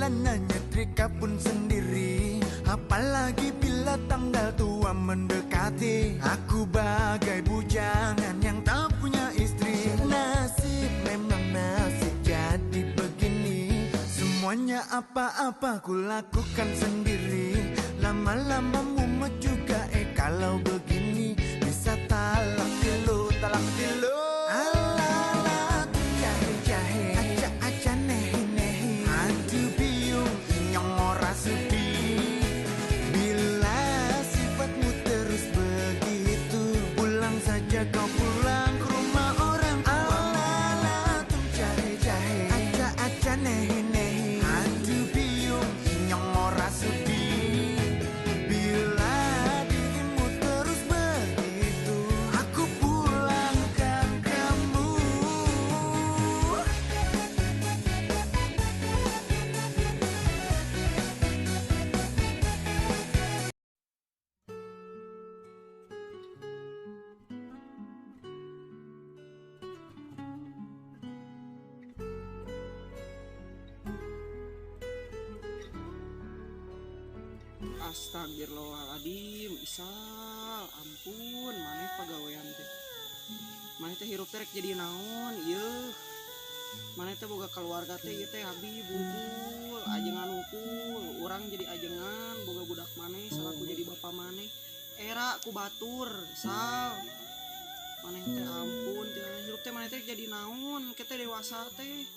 Celana nyetrika pun sendiri. Apalagi bila tanggal tua mendekati. Aku bagai bujangan yang tak punya istri. Nasib memang nasib jadi begini. Semuanya apa-apa ku lakukan sendiri. Lama-lama mumet juga kalau begini. Bisa talak tilu, talak tilu. Alala jahe jahe, aja aja nehi nehi. Aduh biung inyong ora sudi. Bila sifatmu terus begitu, pulang saja kau pulang ke rumah orang tua. Alala tung jahe jahe, aja aja nehi nehi. Aduh biung inyong ora sudi. Bila dirimu terus begitu, aku pulangkan kamu. Astagfirullahaladzim, Isal, ampun, maneh pagawean teh. Maneh teh hirup teh rek jadi naon, ieu. Maneh teh boga keluarga teh ieu teh abi bungkul, ajengan hungkul, urang jadi ajengan, boga budak maneh salaku jadi bapa maneh. Era ku batur, Sal. Maneh teh ampun, teh hirup teh maneh teh jadi naon, ke teh dewasa teh.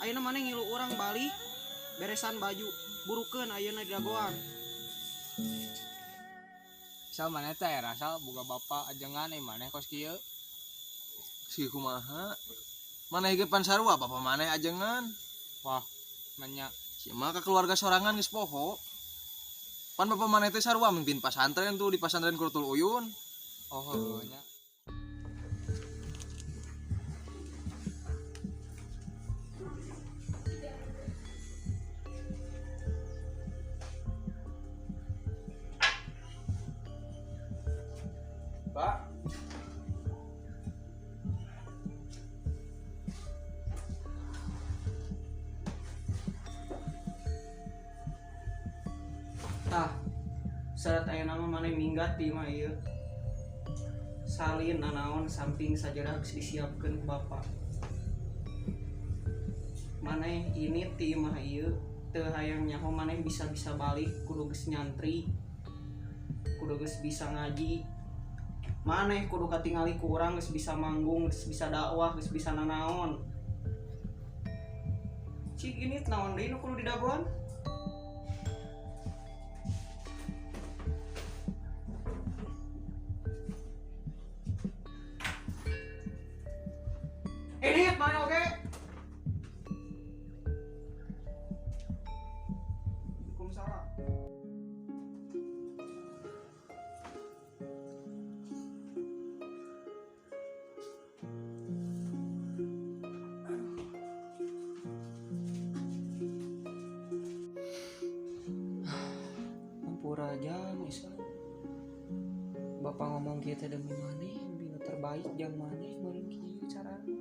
Ayeuna maneh ngilu urang balik, beresan baju, burukeun ayeuna di dagoan. Sal maneh teh era sal boga bapa ajengan maneh kos kieu. Si kumaha? Maneh ge pan sarua bapa maneh ajengan. Wah, menya. Si mah ka keluarga sorangan geus poho. Pan bapa maneh teh sarua mimpin pasantren tuh di pasantren Qurratul Uyun. Oh, heueuh nya. Pak. Tah, saat ayeuna mah maneh minggat di imah ieu. Salin nanaon samping sajadah geus disiapkeun ku bapa. Maneh ini ti imah ieu teu hayang nyaho maneh bisa-bisa balik kudu geus nyantri. Kudu geus bisa ngaji. Maneh kudu katingali ku urang geus bisa manggung, geus bisa dakwah, geus bisa nanaon. Cik ini naon deui nu kudu didagoan? Ini mana oke? Waalaikumsalam. Ampura jang Isa. Bapak ngomong kieu teh demi maneh, bina terbaik jang maneh meureun kieu carana.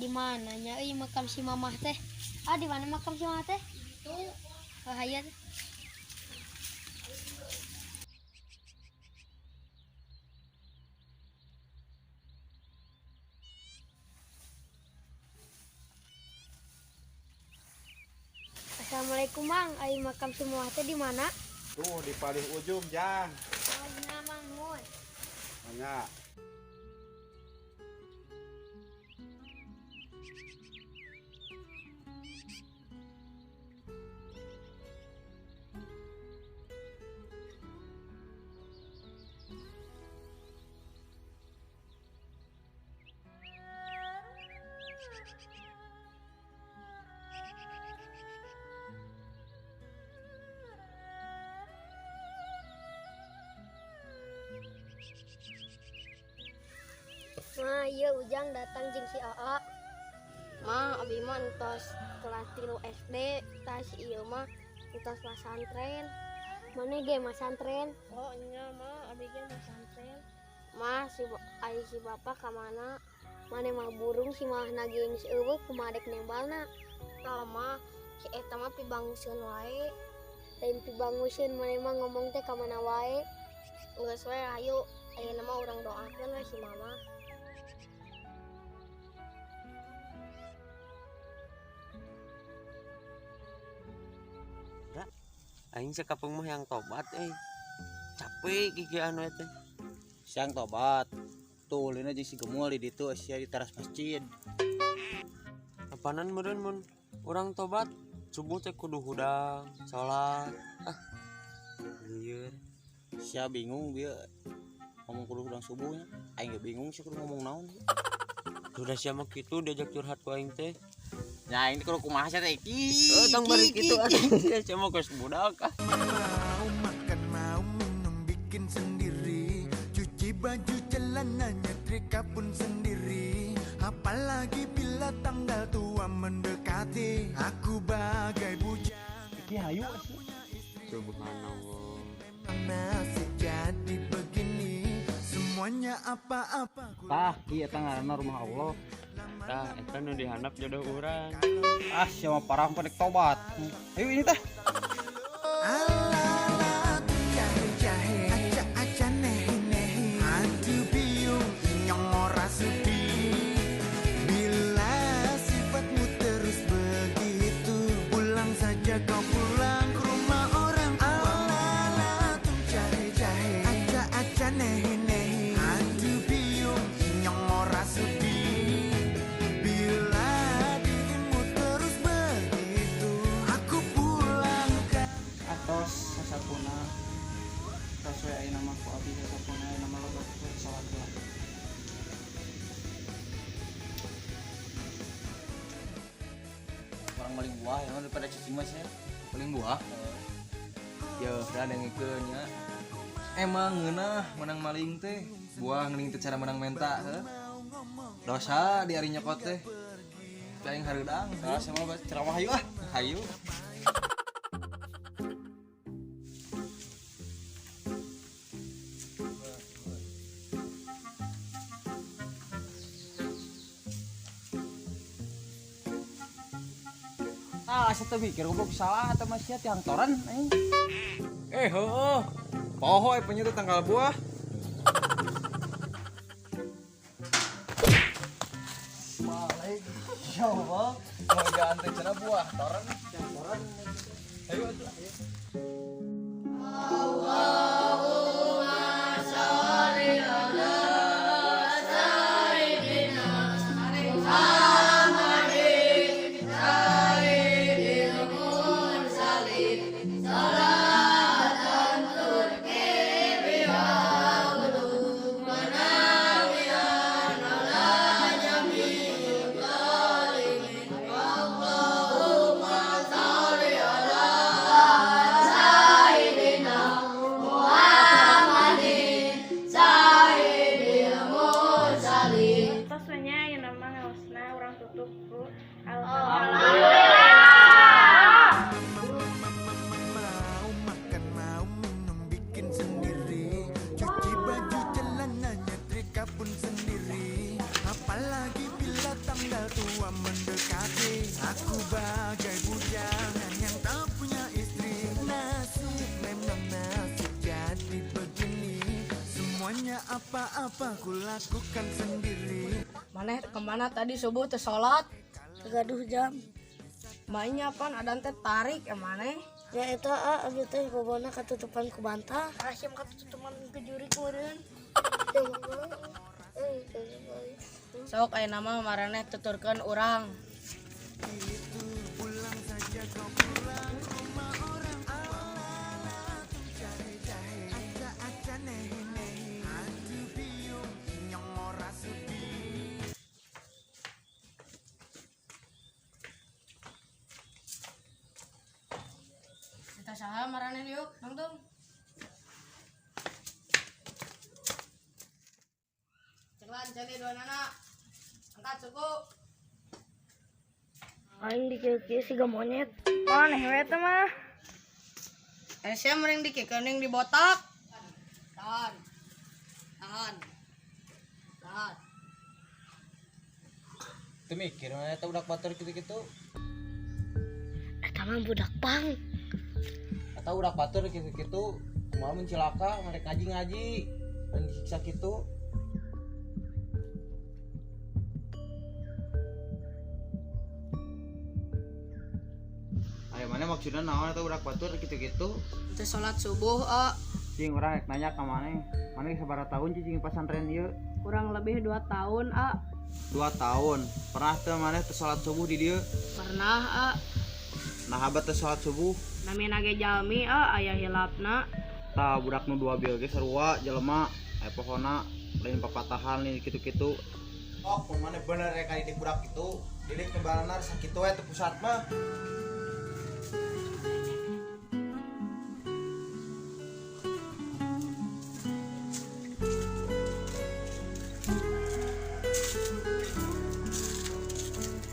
Di mananya euy makam si mamah teh? Ah, di mana makam si mamah teh? Itu. Oh, hayu teh. Assalamualaikum Mang, ai makam si mamah teh di mana? Tuh di paling ujung, Jang. Oh, nya Mang, nuhun. Mangga. Ma, ieu Ujang datang jeung si Aa. Ma, abi mah entos kelas 3 SD, tas ieu mah entos pasantren. Maneh ge masantren? Oh nya mah abi ge masantren. Mah si ai si bapak ka mana? Maneh mah burung si mah ge geus euweuh kumaha dek nembalna. Tah mah si eta mah pibanguseun wae. Lain pibanguseun maneh mah ngomong teh ka mana wae. Geus we hayu ayeuna mah urang doakeun we si mama. Aing sakapeung mah yang tobat euy. Capek gigian we teh. Siang tobat. Tuh lina jeung si Gemul di ditu sia di teras masjid. Apanan meureun mun urang tobat subuh teh kudu hudang, salat. Ah. Lieur. Sia bingung bieu ngomong kudu hudang subuhnya. Aing ge bingung sih kudu ngomong naon. Sudah sia mah kitu diajak curhat ku aing teh. Ya ini kudu kumaha sia teh ki. Tong bari kitu sia mah geus budak ah. Mau makan mau minum bikin sendiri, cuci baju celana nyetrika pun sendiri. Apalagi bila tanggal tua mendekati, aku bagai bujang. Ki hayu Subhanallah. Masih jadi begini, semuanya apa-apa. Tah, ieu eta ngaranna rumah Allah. Tah, eta nu dihandap jodoh urang. Ah, sia mah parah panik tobat. Ayo ini teh. Alala jahe jahe, aca aca nehi nehi, aduh biung inyong ora sudi. Bila sifatmu terus begitu, pulang saja kau pulang ke rumah orang. Alala jahe jahe, aca aca nehi nehi, aduh biung inyong ora sudi. Bila dirimu terus begitu, aku pulang ke Atos sasapuna tos we ayeuna mah ku abdi sasapuna ayeuna mah loba salat lah. Orang maling buah ya daripada cicing mah sia. Paling buah. Ya, udah dengekeun nya. Emang ngeunah menang maling teh. Buah ngeuning teh cara menang menta heuh. Dosa di ari nyokot teh. Tapi aing hareudang. Nah, sia mah ceramah hayu ah. Hayu. Ah, asa teu mikir goblok salah eta mah sia tiang toran aing. Heueuh. Poho punya teh tanggal buah. Balik. Ya Allah, mau ganti cenah buah toran. Tiang toran. Ayo atuh. Ayo. Tos we nya ayeuna mah ngaosna urang tutup ku alhamdulillah. Mau makan mau minum bikin sendiri, cuci baju celana nyetrika pun sendiri. Apalagi bila tanggal tua mendekati, aku bagai bujangan yang tak punya istri. Nasib memang nasib jadi begini, semuanya apa-apa ku lakukan sendiri. Maneh kemana tadi subuh teh salat? Gaduh jam. Mainnya pan adan teh tarik ya maneh. Ya eta ah abdi teh bobona katutupan ku bantal. Asyam katutupan ku jurik meureun. Ya mah. Sok aya nama maraneh tuturkeun urang. Itu pulang saja kau pulang ke rumah orang. Alala jahe jahe, aca aca nehi nehi, aduh biung inyong ora sudi. Kita saha maraneh yuk, nangtung. Ceklan jadi dua nana. Angkat suku. Aing dikieu-kieu siga monyet. Maneh we teh mah. Sia mending dikikeun di botak. Tahan. Tahan. Tahan. Teu mikir mana eta budak batur kitu-kitu. Eta mah budak pang. Eta budak batur kitu-kitu kumaha mun cilaka mereka ngaji-ngaji dan disiksa kitu. Ayo mana maksudnya naon eta budak batur kitu-kitu? Teu salat subuh, ah. Cing urang rek nanya ka maneh. Maneh sabaraha tahun cicing pasantren ieu? Kurang lebih 2 tahun, ah. 2 tahun. Pernah teu maneh teu salat subuh di dieu? Pernah, ah. Nah, habat teu salat subuh. Namina ge jalmi, ah, aya hilapna. Tah budak nu 2 bil ge sarua jelema, aya pohona lain papatahan lain kitu-kitu. Oh, mun maneh bener rek didik budak kitu, didik nu balanar sakitu we teu pusat mah.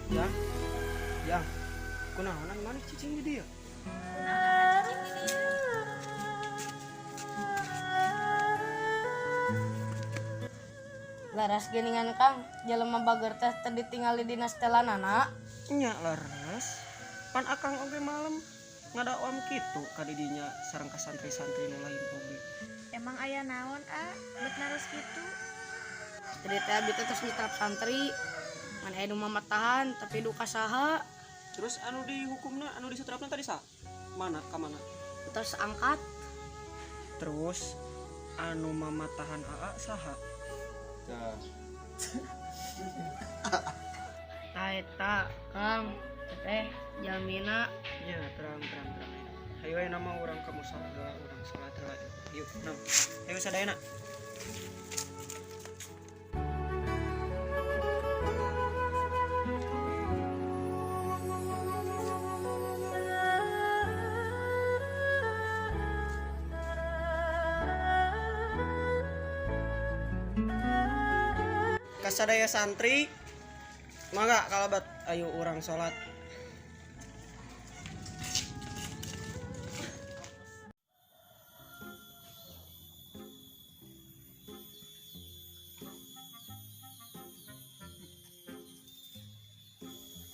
Ya. Ya. Kunaonan maneh cicing di dieu? Laras geuningan Kang, jelema bager teh teu ditingali dina setelanana. Nya laras. Pan akang oge malem ngadakwam kitu ka didinya sareng ka santri-santri nu lain oge. Emang aya naon, ah, bet naros kitu? Tadi teh abi teh tos nyetrap santri. Ngan aya nu mamatahan tapi duka saha. Terus anu dihukumna, anu disetrapna tadi sa? Mana ka mana? Terus angkat. Terus anu mamatahan aa saha? Tah eta Kang, teh jalmina. Nya terang terang terang. Hayu aya nama urang ka musala, urang salat heula. Yuk, nam. Hayu sadayana. Kasadaya santri mangga kalabat ayo urang salat.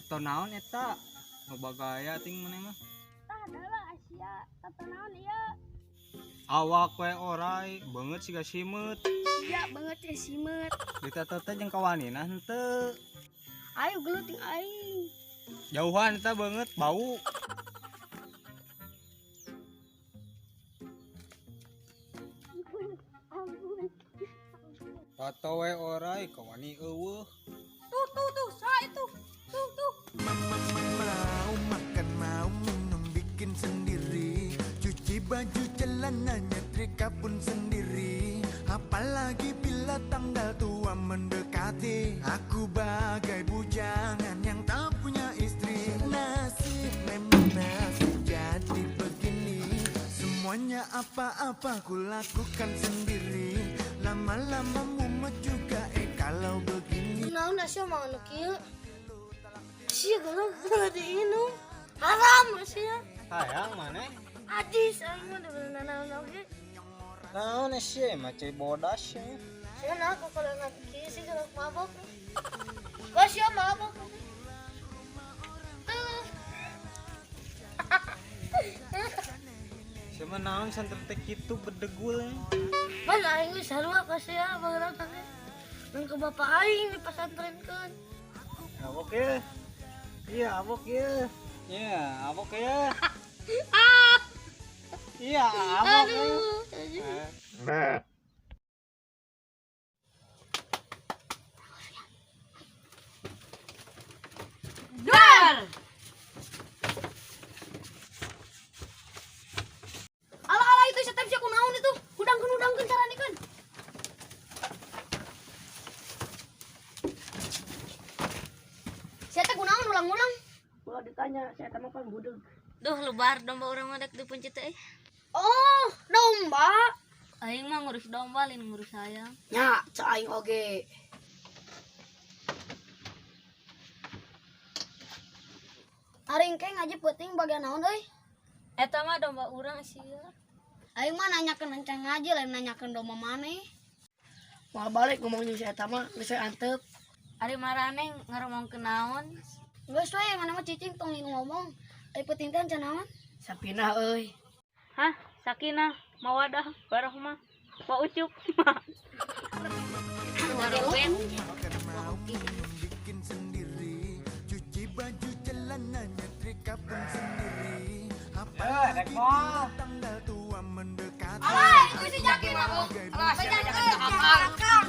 Tato naon eta? Loba gaya ting maneh mah. Tah adalah Asia, tato naon ieu? Awak we orai beungeut siga simeut. Iya banget ya simeut. Ditato teh jeung kawanina henteu. Ayo gelut ting aing. Jauhan eta beungeut bau. Ampun. Tato we orai kawani eueuh. Tuh tuh tuh, saha itu? Tuh tuh. Mama mau makan mau minum bikin sendiri, cuci baju celana nyetrika pun sendiri. Apalagi bila tanggal tua mendekati, aku bagai bujangan yang tak punya istri. Nasib memang nasib jadi begini, semuanya apa-apa ku lakukan sendiri. Lama-lama mumet juga kalau begini. Naon sia mah anu kieu? Sia geuleuh geuleuh diinum. Haram sia. Hayang maneh? Adis aing mah da naon oge. Naon sia mah cai bodas sia. Sia nah ku kalau kieu sih geuleuh mabok. Gua sia mabok. Tuh. Sia mah naon santri teh kitu bedegul. Pan aing geus sarua ka sia baheula teh. Nang ke bapak aing dipesantrenkeun. Abok ya. Iya, abok ya. Iya, abok ya. Iya, abok. Aduh. Duar. Ala ala itu setep sia kunaon itu? Hudangkeun caranikeun. Sia teh kunaon ulang-ulang? Kalau ditanya saya mah pan budeg. Duh, lebar domba urang mah dek dipencet teh. Oh, domba. Aing mah ngurus domba lain ngurus hayam. Nya, cek aing oge. Ari engke ngaji peuting bagian naon euy? Eta mah domba urang sia. Aing mah nanyakeun encang ngaji lain nanyakeun domba maneh. Moal balik ngomong jeung si eta mah geus we antep. Ari maraneh ngaromongkeun naon? Geus we maneh mah cicing tong ngomong. Ari penting teh encan naon? Sapinah euy. Hah, sakinah, mawadah, warahmah, wa ucup. Makan mau minum bikin sendiri, cuci baju celana nyetrika pun sendiri. Apalagi bila tanggal tua mendekati. Alah, itu si Jaki mah. Alah, siapa jangan akang.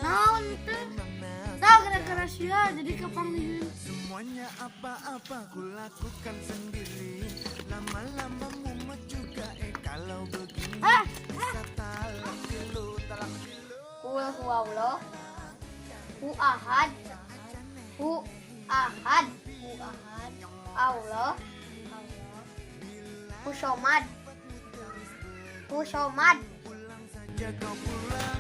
Naon teh? Tah gara-gara sia jadi kapanggiheun. Semuanya apa-apa ku lakukan sendiri. Lama-lama mumet juga kalau begini. Bisa talak tilu, talak tilu. Kul huwallah. Hu ahad. Hu ahad. Hu ahad. Allah. Hu somad. Hu somad. Pulang saja kau pulang.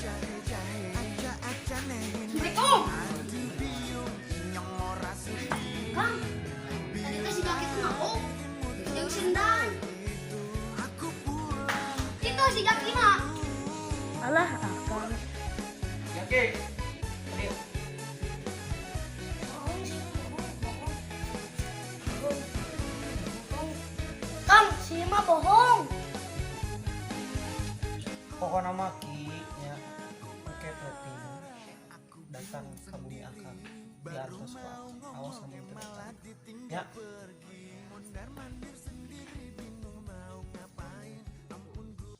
Cari jahe, aca-aca nehi. Assalamualaikum. Aduh biung, inyong ora sudi. Kang, tadi teh si Jaki tuh mabuk. Jeung sendan. Aku pulang. Itu si Jaki mah. Alah, akang. Jaki. Ayo. Kang, si mah bohong. Pokokna mah Ki nya engke penting datang ka bumi akang diantos ku akang. Awas lamun teu datang. Ya.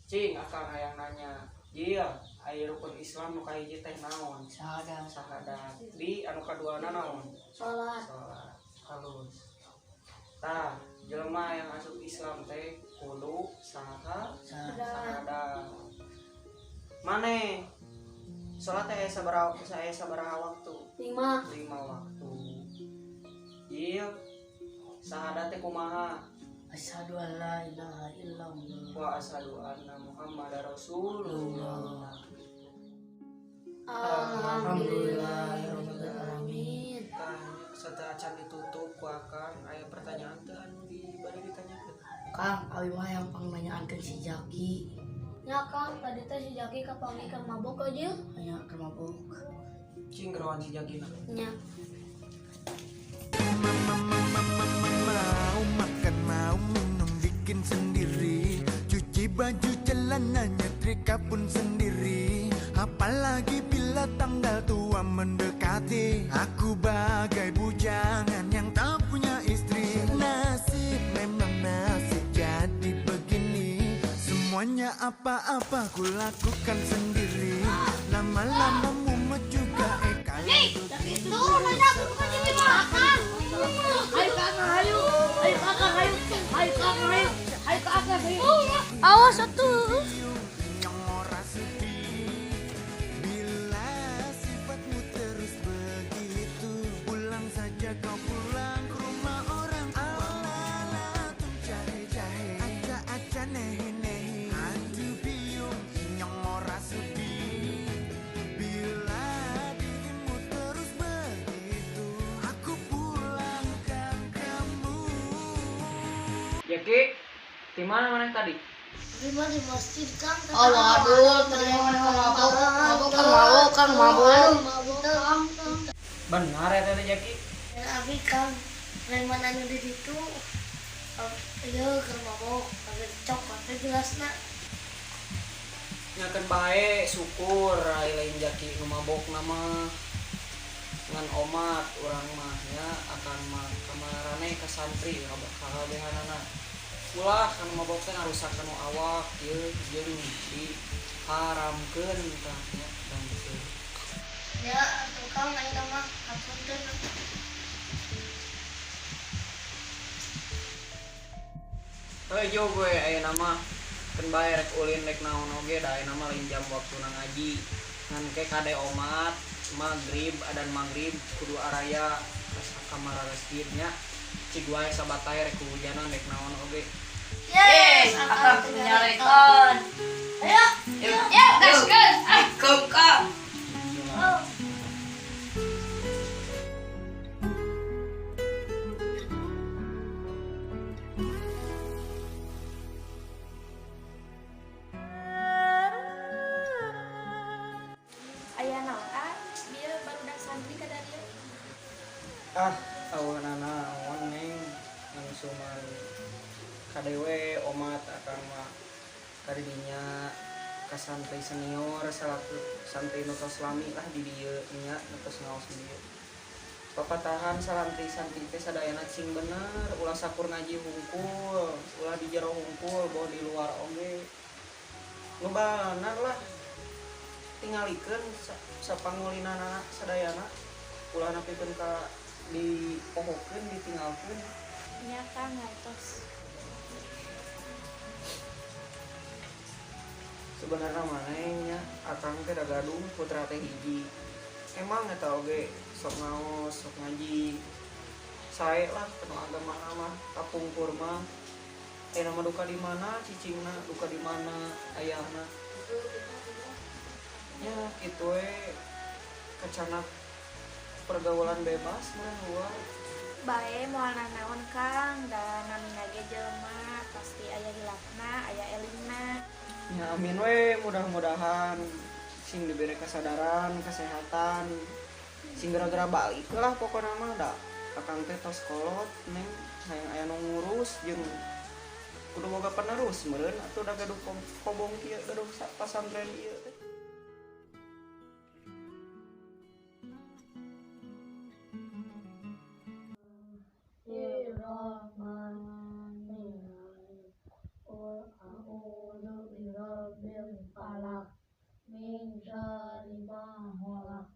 Cing akang hayang nanya. Jil, aya rukun Islam nu kahiji teh naon? Syahadat. Syahadat. Di anu kaduana naon? Salat. Salat. Halus. Tah, jelema yang asup Islam teh kudu saha? Syahadat. Maneh salat teh aya sabaraha aya sabaraha waktu? 5. 5 waktu. Jil, syahadat teh kumaha? Asyhadu an la ilaha illallah. Wa asyhadu anna Muhammadar Rasulullah. Alhamdulillahirabbil alamin. Tah, setelah acan ditutup ku akang aya pertanyaan teh anu di bade ditanyakeun. Kang, abi mah yang pangnanyaankeun si Jaki. Ya Kang, tadi teh si Jaki kapanggih keur mabok aja. Aya keur mabok. Cing geroan si Jaki na. Nya. Mau makan mau minum bikin sendiri, cuci baju celana nyetrika pun sendiri. Apalagi bila tanggal tua mendekati. Aku bagai bujangan yang tak punya istri. Nasib memang nasib jadi begini. Semuanya apa-apa ku lakukan sendiri. Lama-lama mumet juga kalau begini. Tuh, nanya aku bukan jadi makan. Ayo kakak, ayo. Ayo kakak, ayo. Ayo kakak, ayo. Ayo kakak, ayo. Awas atuh. Inyong ora sudi. Bila sifatmu terus begitu, pulang saja kau pulang ke rumah orang tua. Alah, tung jahe jahe, aca-aca nehi nehi. Aduh biung, inyong ora sudi. Bila dirimu terus begitu, aku pulangkan kamu. Jaki, di mana maneh tadi? Di mana di masjid Kang? Oh, waduh, tadi mana mabok, mabok kan mabok kan mabok. Kang. Benar ya teh Jaki? Ya abi Kang, lain mana anu di ditu. Ieu keur mabok, abi cokot teh gelasna. Nyakeun bae syukur ai lain Jaki nu mabok mah. Ngan omat urang mah nya akan mah kamarane ka santri kabehanana. Ulah kanu mabok teh ngarusak kanu awak ieu jeung diharamkeun tah nya dan gitu. Ya, atuh Kang ayeuna mah hapunten. Heuh jo gue ayeuna mah keun bae rek ulin rek naon oge da ayeuna mah lain jam waktuna ngaji. Ngan ke kade omat magrib adan magrib kudu araya ka kamar masjid nya. Cig wae sabatay rek hujanan rek naon oge. Yes, Akang nyarekan. Ayo. Ya, gaskeun. Ah, kau. Oh. Cuman kadewe omat akang mah kadidinya ka santri senior salaku santri nu tos lami lah di dieu nya, nu tos ngaos di dieu. Papatahan santri-santri teh sadayana cing bener, ulah sakur ngaji hungkul, ulah di jero hungkul, boh di luar oge. Nu bener lah tingalikeun sapangulinana sadayana, ulah nepikeun ka dipohokeun, ditinggalkeun. Nya Kang, ngartos. Sebenarnya maneh nya akang teh da gaduh putra teh hiji. Emang eta oge sok ngaos, sok ngaji. Sae lah penuh agama mah, kapungkur mah. Ayeuna mah duka di mana cicingna, duka di mana ayahna. Ya kitu we kacanak pergaulan bebas mah luar. Bae moal nanaon Kang, da namina ge jelema pasti aya hilafna, aya elingna. Ya amin we, mudah-mudahan sing diberi kesadaran, kesehatan, sing gara-gara balik lah pokokna mah da. Akang teh tos kolot neng hayang aya nu ngurus jeung kudu boga penerus meureun atuh da gaduh kobong kieu, gaduh pasantren ieu teh. Qul a'udzu birabbil falaq min syarri ma khalaq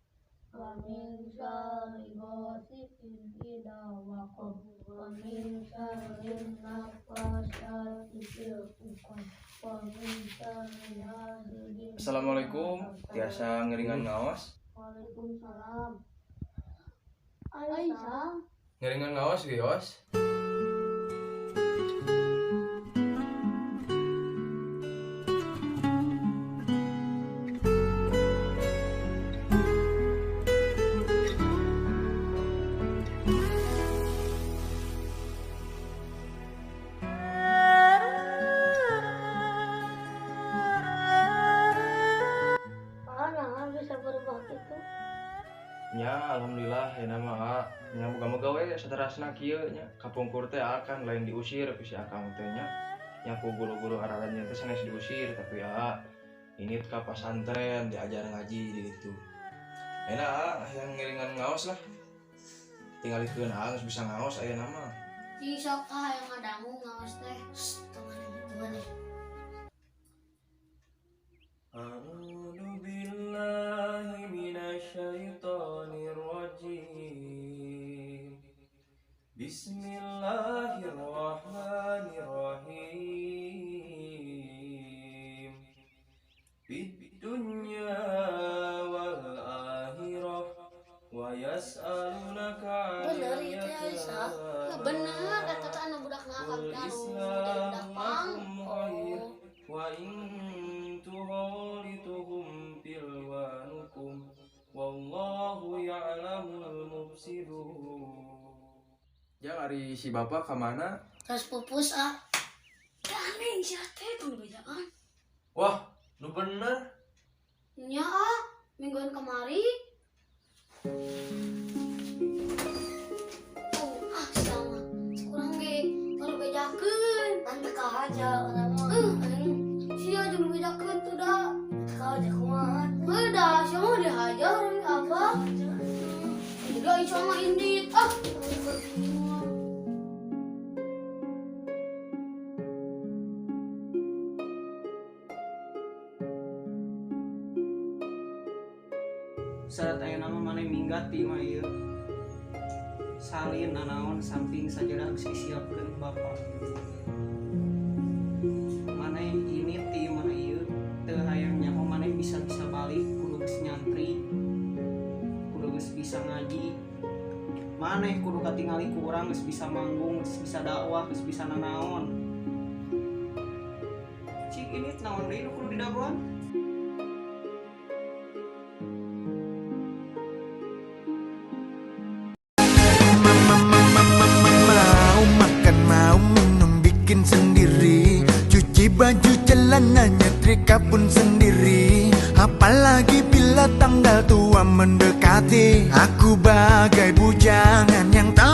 wa min syarri ghasiqin idza waqab wa min syarri naffatsati fil 'uqad wa min syarri hasidin. Assalamualaikum, tiasa ngeringan ngaos? Waalaikumsalam. Aisyah. Ngeringan ngaos wios? Ah, bisa berubah gitu. Nya alhamdulillah ya nama nya moga-moga we saterasna kieu nya kapungkur teh akan lain diusir ku si akang teh nya. Nya ku guru-guru ararannya teh sanes diusir tapi ya ini ka pasantren diajar ngaji di ditu. Enak yang ngiringan ngaos lah. Tingalikeun geus bisa ngaos aya nama. Ih, sok ah yang ngadangu ngaos teh. Shh, tong aneh. A'udzu billahi minasyaitonir rajim. Bismillahirrahmanirrahim. Fid dunya wal akhirah wa yas'alunaka Bener itu ya Aisyah. Ya bener eta teh anu budakna akang teh anu jadi budak pang. Oh. Wa in tuhalituhum filwanukum wallahu ya'lamul mufsidun. Jang ari si bapak ka mana? Terus pupus ah. Aneh sia teh tong dibejaan. Wah, nu bener. Nya ah, mingguan kemari. Oh, ah sama. Kurang ge tong dibejakeun. Mantep ka aja urang mah. Sia jeung dibejakeun tuh da. Teu aja kumaha. Heuh da, sia mah dihajar apa? Jadi Aisyah mah indit ah. Syarat ayeuna mah maneh minggat ti imah ieu. Salin nanaon samping sajadah geus disiapkeun ku bapa. Maneh ini ti imah ieu teu hayang nyaho maneh bisa-bisa balik kudu geus nyantri. Kudu geus bisa ngaji. Maneh kudu katingali ku urang geus bisa manggung, geus bisa dakwah, geus bisa nanaon. Cik ini naon deui nu kudu didagoan? Mau makan, mau minum, bikin sendiri. Cuci baju, celana, nyetrika pun sendiri. Apalagi bila tanggal tua mendekati. Aku bagai bujangan yang tak